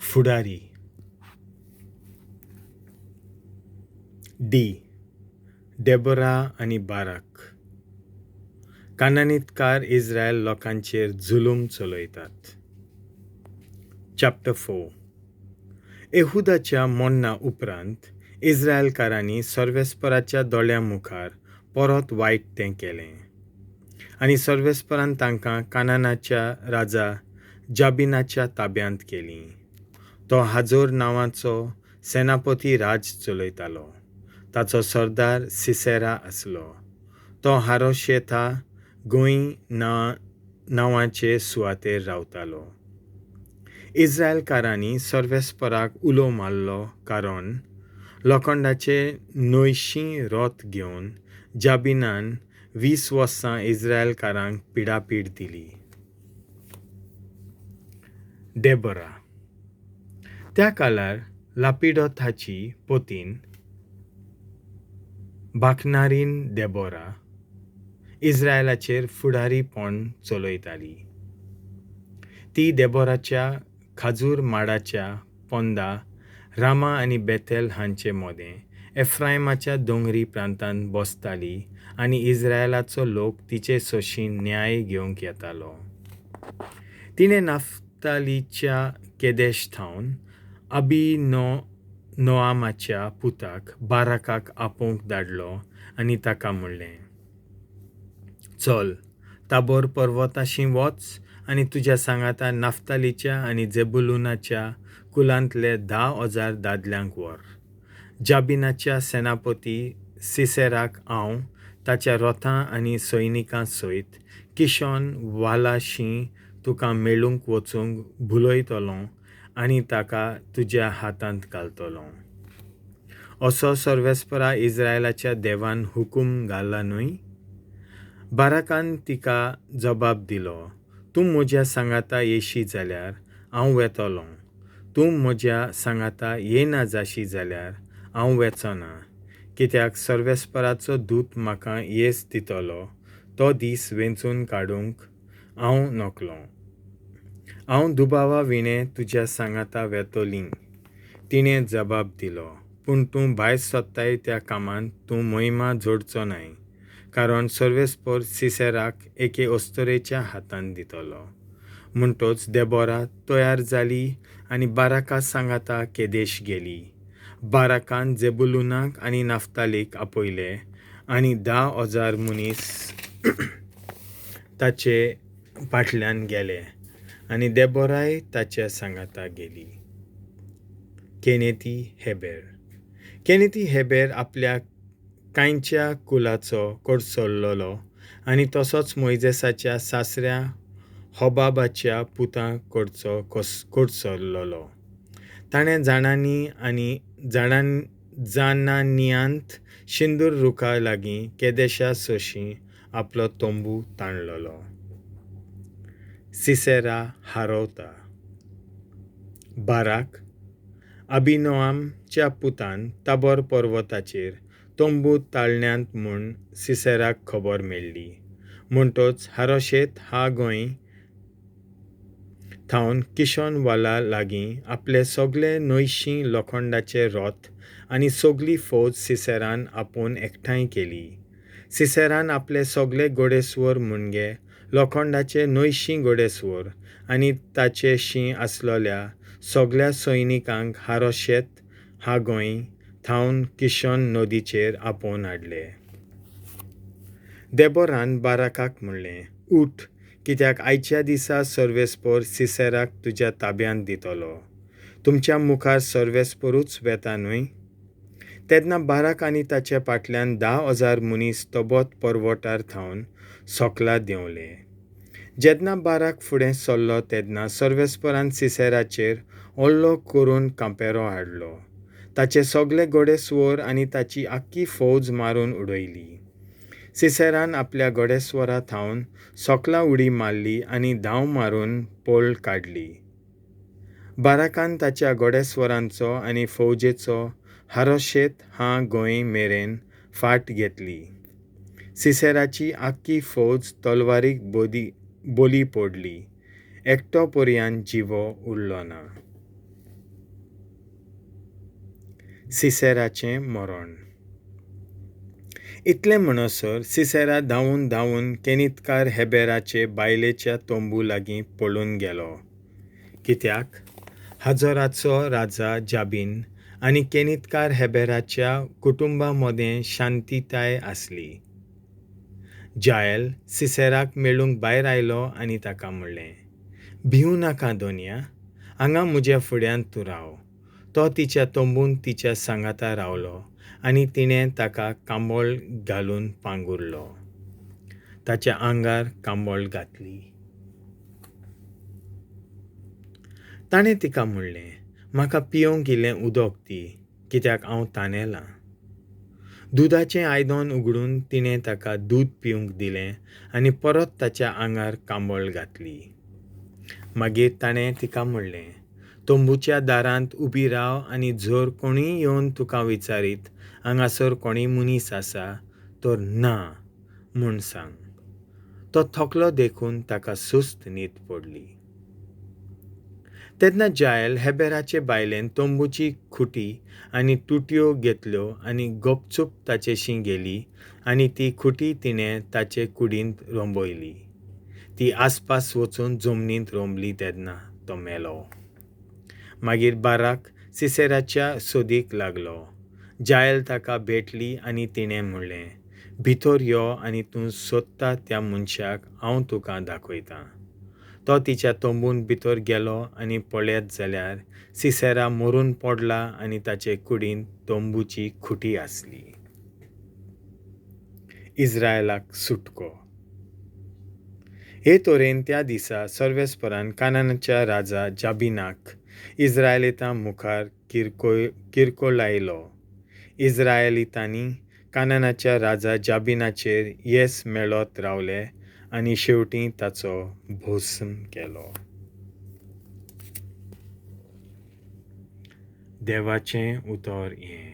फुडारी. D. Deborah आनी बाराक. कानानीतकार इस्रायल लोकांचेर जुलूम चलयतात. चॅप्टर 4. एहुदाच्या मरणा उपरांत इस्रायलकारांनी सर्वेस्पराच्या दोळ्यां मुखार परत वायट तें केलें आनी सर्वेस्परान तांकां कानानाच्या राजा जाबिनाच्या ताब्यांत केलीं. तो हाजोर नांवाचो सेनापती राज चलयतालो. ताचो सरदार सिसेरा आसलो. तो हारोशेथा गोंय नांवाचे सुवातेर रावतालो. इस्रायलकारांनी सर्वेस्पराक उलो मारलो कारण लोखंडाचे णवशीं रथ घेवन जाबिनान 20 वर्सां इस्रायलकारांक पिडापीड दिली. डेबोरा. त्या काळार लापिडोथाची पतीन बाकनारीन डेबोरा इस्रायलाचेर फुडारीपण चलयताली. ती डेबोराच्या खाजूर माडाच्या पोंदा रामा आनी बेथेल हांचे मदें एफ्रायमाच्या दोंगरी प्रांतांत बसताली आनी इस्रायलाचो लोक तिचे सोशीं न्याय घेवंक येतालो. तिणें नाफ्तालीच्या केदेश थावन अबिनोआमाच्या पुताक बाराकाक आपोवंक धाडलो आनी ताका म्हणलें, चल ताबोर पर्वताशी वच आनी तुज्या सांगाता नाफ्तालीच्या आनी जेबुलूनाच्या कुलांतले 10,000 दादल्यांक व्हर. जाबिनाच्या सेनापती सिसेराक हांव ताच्या रथां आनी सैनिकां सयत किशोन वालाशी तुका मेळूंक वचूंक भुलयतलों आनी ताका तुज्या हातांत घालतलों. असो सर्वेस्परा इस्रायलाच्या देवान हुकूम घाला न्हय? बाराकान तिका जबाब दिलो, तूं म्हज्या सांगाता येशी जाल्यार हांव वेतलों, तूं म्हज्या सांगाता येना जाशी जाल्यार हांव वेचना, कित्याक सर्वेस्पराचो दूत म्हाका येस दितलो तो दीस वेंचून काडूंक हांव नकलो. हांव दुबावा विणें तुज्या सांगाता वेतोली. तिणें जबाब दिलो, पूण तूं भायर सोदताय त्या कामांत तूं मोहिमा जोडचो नाय, कारण सर्वेस्पर सिसेराक एके अस्तुरेच्या हातांत दितलो. म्हणटच डेबोरा तयार जाली आनी बाराका सांगाता केदेश गेली. बाराकान जेबुलूनाक आनी नाफ्तालीक आपयले आनी 10,000 मनीस ताचे फाटल्यान गेले आनी डेबोराय ताच्या सांगाता गेली. केनेती हेबेर. केनेती हेबेर आपल्या कांयच्या कुलाचो कडसरलेलो आनी तसोच मोयजेसाच्या सासऱ्या होबाबाच्या पुतां कडचो कडसरलेलो. ताणें जाणांनी आनी जानानियांत शिंदूर रुखा लागीं केदेशा सोशीं आपलो तंबू ताणलेलो. सिसेरा हारवता. बाराक अबिनोआमच्या पुतान ताबोर पर्वताचेर तंबू ताळण्यांत म्हूण सिसेराक खबर मेळ्ळी. म्हणटच हारोशेत हा गोंय थावन किशोन वाला लागीं आपले सगळे 900 लोखंडाचे रथ आनी सगली फौज सिसेरान आपोवन एकठांय केली. सिसेरान आपले सगळे घोडेस्वर मुणगे लोखंडाचे 900 घोडेस्वर आनी ताचे शीं आसलेल्या सगळ्या सैनिकांक हारोशेत हा गोंय थावन किशोन नदीचेर आपोवन हाडले. डेबोरान बाराकाक म्हणलें, उठ, कित्याक आयच्या दिसा सर्वेस्पर सिसेराक तुज्या ताब्यांत दितलो. तुमच्या मुखार सर्वेस्परूच वेता न्हय? तेन्ना बाराक आनी ताच्या फाटल्यान 10,000 मनीस तबोत पर्वटार थावन सकला देंवले. जेन्ना बाराक फुडें सरलो तेन्ना सर्वेस्परान सिसेराचेर हल्लो करून कांपेरो हाडलो. ताचे सगळे घोडेस्वर आनी ताची आख्खी फौज मारून उडयली. सिसेरान आपल्या घोडेस्वरा थावन सकला उडी मारली आनी धांव मारून पळ काडली. बाराकान ताच्या घोडेस्वरांचो आनी फौजेचो हारोशेत हा गोंय मेरेन फाट घेतली. सिसेराची आख्खी फौज तलवारीक बोली पडली. एकटो पर्यान जिवो उरलो ना. सिसेराचें मरण. इतलें म्हणसर सिसेरा धांवून धांवून केनितकार हेबेराचे बायलेच्या तंबू लागीं पळून गेलो, कित्याक हाजोराचो राजा जाबीन आनी केनितकार हेबेराच्या कुटुंबा मदें शांतिताय आसली. जायल सिसेराक मेळूंक भायर आयलो आनी ताका म्हणलें, भिवूं नाका धनया, हांगा म्हज्या फुड्यांत तूं राव. तो तिच्या तंबूंत तिच्या सांगाता रावलो आनी तिणें ताका कांबळ घालून पांगुरलो, ताच्या आंगार कांबळ घातली. ताणें तिका म्हणलें, म्हाका पियोवंक इल्लें उदक दी, कित्याक हांव तानेलां. दुदाचें आयदन उगडून तिणें ताका दूद पिवंक दिलें आनी परत ताच्या आंगार कांबळ घातली. मागीर ताणें तिका म्हणलें, तंबूच्या दारांत उबी राव आनी जर कोणूय येवन तुका विचारीत, हांगासर कोणूय मनीस आसा, तर ना म्हूण सांग. तो थकलो देखून ताका सुस्त न्हीद पडली. तेन्ना जायल हेबेराचे बायलेन तंबूची खुटी आनी तुटयो घेतल्यो आनी गपचूप ताचेशी गेली आनी ती खुटी तिणें ताचे कुडींत रोंबयली. ती आसपास वचून जमनींत रोंबली तेन्ना तो मेलो. मागीर बाराक सिसेराच्या सोदीक लागलो. जायल ताका भेटली आनी तिणें म्हणलें, भितर यो आनी तूं सोदता त्या मनशाक हांव तुका दाखयतां. तो तिच्या तंबूंत भितर गेलो आनी पळयत जाल्यार सिसेरा मरून पडला आनी ताचे कुडींत तंबूची खुटी आसली. इस्रायलाक सुटको. हे तरेन त्या दिसा सर्वेस्परान कानानाच्या राजा जाबिनाक इस्रायलितां मुखार किरकोळायलो. इस्रायलितांनी कानानाच्या राजा जाबिनाचेर येस मेळत रावले आनी शेवटीं ताचो भस्म केलो. देवाचें उतर हें.